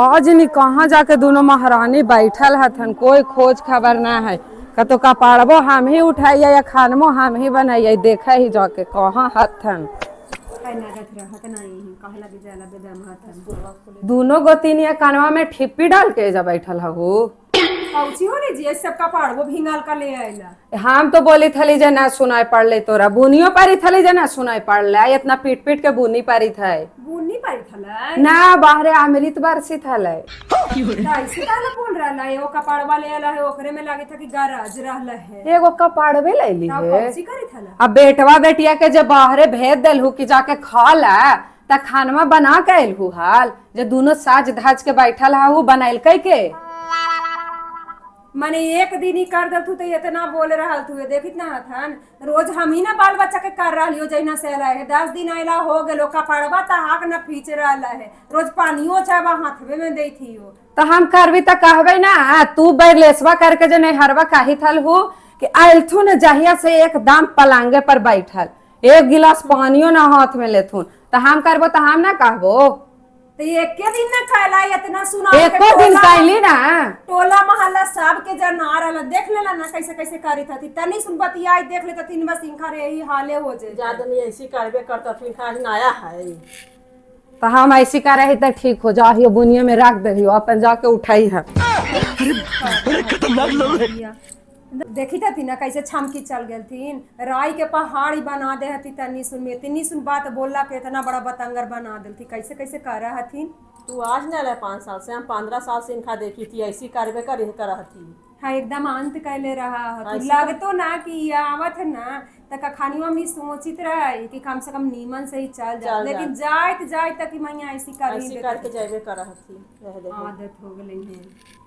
आज नहीं कहाँ जाके दोनों महारानी बैठल हथन, कोई खोज खबर ना है। कतो कपाड़बो हम ही उठाइए या खानमो हम ही बनाइए, देखे ही जाके कहाँ हथन। दोनों गोतिनिया कानवा में ठिप्पी डाल के जा बैठल हहु। कौची हो रे जी, सब कपाड़ वो भींगाल का ले आइला। हम तो बोली थली जे ना सुनाई पड़ले तोरा, बुनियो पारी थली जे ना सुनाई पड़ले, इतना पीट पीट के बुनी पारी थे। बुनी पारी थला? ना बाहरे अमृत बरसी थले। ऐसे काहे बोल रहला है? वो कपाड़वा ले आला है, ओकरे में लागे था कि गरज रहला है। एगो कपाड़वे लैली तब है। कौची करी थला? अब बेटवा बेटिया के जब बाहरे भेज देलहू कि जाके खा ला, त खानवा बना के एलहू हाल जे दोनों साज धाज के बैठल हाहू, बनैलकै के? माने एक दिन ही कर दल तू तो इतना बोल रहल तू, देखित ना हथन रोज हम ही ना बाल बच्चा के कर रहलियो। जहिना से आला है 10 दिन आइला हो गेलो, कपाड़वा त हाक ना फीच रहला है, रोज पानियो चाहवा हाथवे में देई थी हो। तो हम करबी त कहबे ना। तू बैरलेसवा करके जे नैहरवा काही थल हु कि आयलथुन जहिया से एकदम पलांगे पर बैठल, एक गिलास पानियो ना हाथ में लेथुन, त हम करबो त हम ना कहबो? तो एके दिन ना कहला इतना सुना के। एको दिन कहली ना। टोला मोहल्ला सब के जना रहला, देख लेला ना कैसे कैसे करी थी। तनी सुन बतियाई देख लेता तीन बस इनखा रे यही हाले हो जाए। ज्यादा नहीं ऐसी करबे करता फिर आज नया है। तो हम ऐसी करे ही त ठीक हो जाहियो, बुनिया में रख दहियो, अपन जाके उठाई है। देखी थी ना कैसे छमकी चल गेल थीन, राई के पहाड़ी बना दे हती। तनी सुन में इतनी सुन बात बोलला के इतना बड़ा बतंगर बना देलथी, कैसे कैसे कर हथीन। तू आज न रहे 5 साल से, हम 15 साल से इनका देखी थी, ऐसी करबे करे कर थी। हाँ, एकदम अंत कैले रहा हथी। लगतो ना कि ये आवत है ना त कखानियों हमनी सोचित रहे कि कम से कम नीमन से ही चल जा, लेकिन जाइत जाइत तक मैया ऐसी कर ही ऐसी करके जाबे कर थी रह दे। आदत हो गेलै है।